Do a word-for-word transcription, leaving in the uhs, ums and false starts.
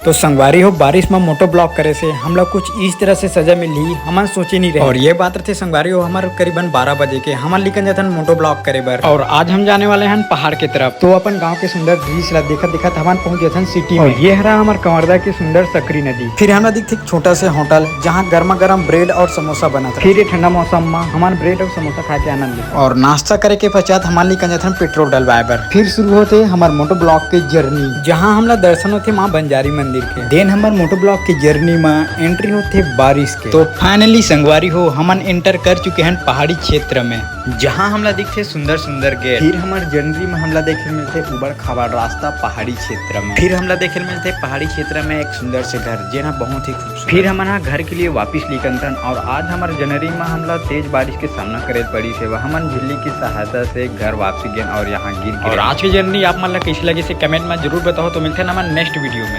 तो संगवारी हो, बारिश में मोटो ब्लॉक करे से हमला कुछ इस तरह से सजा मिलही, हमन सोचे नहीं रहे। और ये बात रथे संगवारी हो, हमर करीबन बारह बजे के, हमन लिकन जाथन मोटो ब्लॉक करे बर। और आज हम जाने वाले हन पहाड़ के तरफ। तो अपन गांव के सुंदर दृश्य ला देखत देखत हमन पहुंच जाथन सिटी में। और ये हरा हमर कंवरदा के सुंदर सकरी नदी। फिर हमला दिखथे एक छोटा से होटल, जहां गर्मा गर्म ब्रेड और समोसा बनत रथे। फिर ये ठंडा मौसम में हमन ब्रेड और समोसा खा के आनंद लेथन। और नाश्ता करे के पश्चात हमन लिकन जाथन पेट्रोल डलवाए बर। फिर शुरू होथे हमर मोटो ब्लॉक के जर्नी, जहां हमला दर्शन होथे मां बंजारी मंदिर के। देन हमर मोटो ब्लॉक के जर्नी में एंट्री होथे बारिश के। तो फाइनली संगवारी हो, हमन एंटर कर चुके हन पहाड़ी क्षेत्र में, जहां हमला दिखथे सुंदर सुंदर गेट। फिर हमर जर्नी में हमला देखे मिलथे उबड़ खाबड़ रास्ता पहाड़ी क्षेत्र में। फिर हमला देखे मिलथे पहाड़ी क्षेत्र में एक सुंदर से घर, जेना बहुत ही खूबसूरत। फिर हमन ह घर के लिए वापिस निकलथन और आज हमर जर्नी में हमला तेज बारिश के सामना करे पड़ी से, हमन झिल्ली की सहायता से घर वापसी गेन और यहाँ गिर गिरे। और आज के जर्नी आप मन ला कैसे लगे से कमेंट में जरूर बताओ। तो मिलते हैं हमन नेक्स्ट वीडियो में।